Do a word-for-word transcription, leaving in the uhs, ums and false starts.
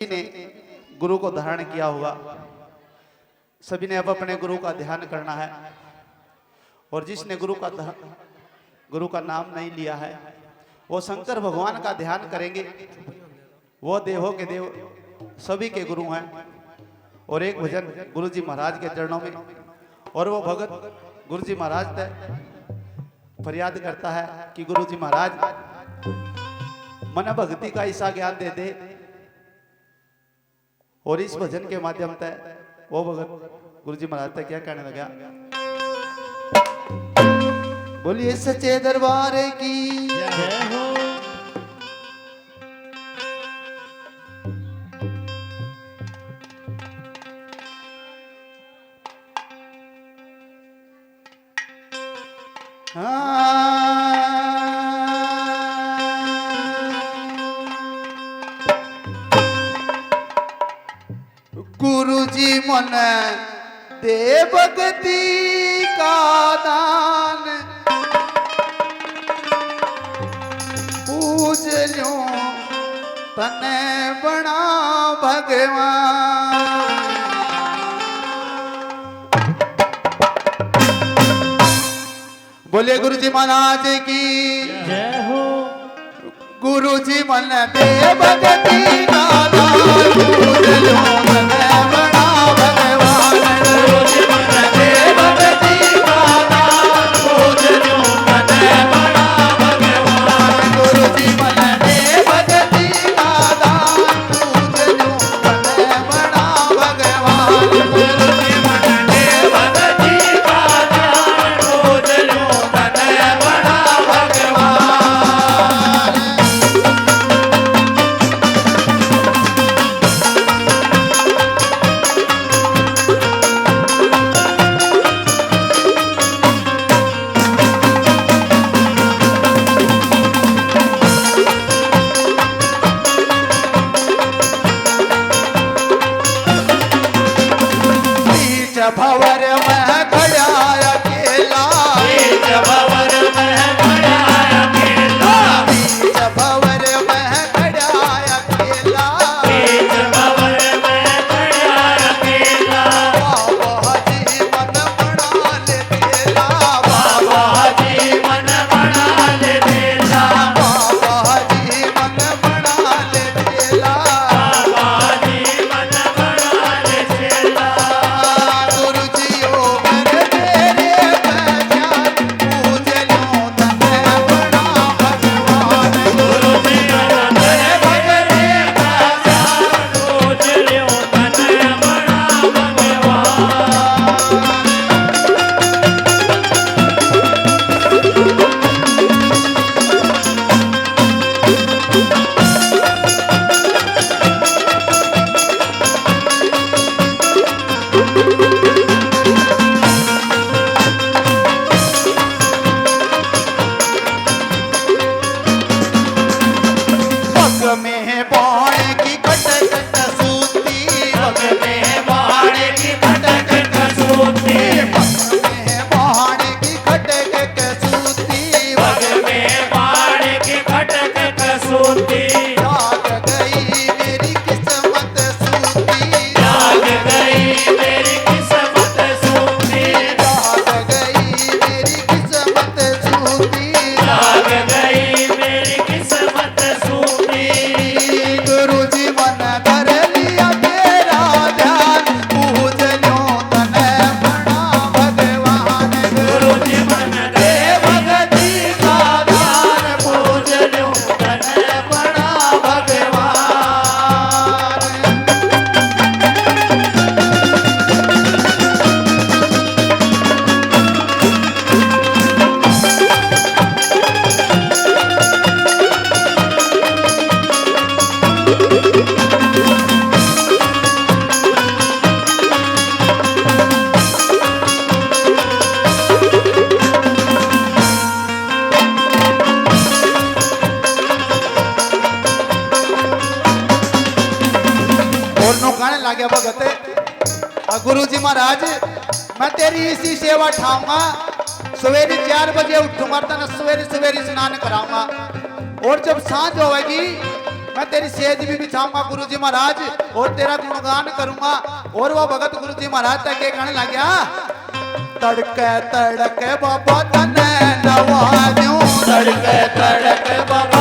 ने गुरु को धारण किया होगा, सभी ने अब अपने गुरु का ध्यान करना है। और जिसने गुरु का ध्या-, गुरु का नाम नहीं लिया है, वो शंकर भगवान का ध्यान करेंगे। वो देवों के देव सभी के गुरु हैं। और एक भजन गुरु जी महाराज के चरणों में, और वो भगत गुरु जी महाराज तै फरियाद करता है कि गुरु जी महाराज, मने भक्ति का ऐसा ज्ञान दे दे। और इस भजन के माध्यम तै वो भगत गुरु जी महाराज तै क्या कहने लगा? बोलिए सच्चे दरबार की। जय हो। हाँ। गुरु जी मने दे भक्ति का दान, पूज ल्यूं तने बना भगवान। बोले गुरु जी महाराज की। जय हो। गुरु जी मने दे भक्ति का दान, पूज ल्यूं तने बना भगवान। गुरु जी मने दे भक्ति का दान, पूज ल्यूं तने बना भगवान। गुरु जी मने दे भक्ति का दान, पूज ल्यूं तने बना भगवान। गुरु जी मने दे भक्ति का दान, पूज ल्यूं तने बना भगवान। बीच भंवर में खड़ा अकेला। बीच भंवर में खड़ा अकेला। बीच भंवर में खड़ा अकेला। बीच भंवर में खड़ा अकेला। बाबा जी मन बना ले बेला। बाबा जी मन बना ले बेला। बाबा जी मन बना ले बेला। बाबा जी मन बना ले बेला। गुरु जी ओ कर तेरे पहचान, पूज ल्यूं तने बना भगवान। गुरु जी ओ कर तेरे पहचान, पूज ल्यूं तने बना भगवान। पग में बाण की खटक कसूती। पग में बाण की खटक कसूती। पग में बाण की खटक कसूती। पग में बाण की खटक कसूती। जाग गई मेरी किस्मत सूती। जाग गई मेरी किस्मत सूती। जाग गई मेरी किस्मत सूती। जाग गई मेरी किस्मत सूती। गुरु जी मन धर लिया तेरा ध्यान, पूज ल्यूं तने बना भगवान। गुरु जी मन दे भक्ति का दान, पूज ल्यूं तने बना भगवान। और नो गाने लाग्या भगत। आ गुरु जी महाराज, मैं तेरी इसी सेवा ठाऊंगा। सवेरे चार बजे उठूंगा, तने सवेरे सवेरे स्नान कराऊंगा। और जब सांझ होवेगी, मैं तेरी सेज भी बिछाऊंगा गुरु जी महाराज, और तेरा गुणगान करूंगा। और वो भगत गुरु जी महाराज तक के कहने लग गया, तड़के तड़के बाबा तने नवा दूं, तड़के तड़के बाबा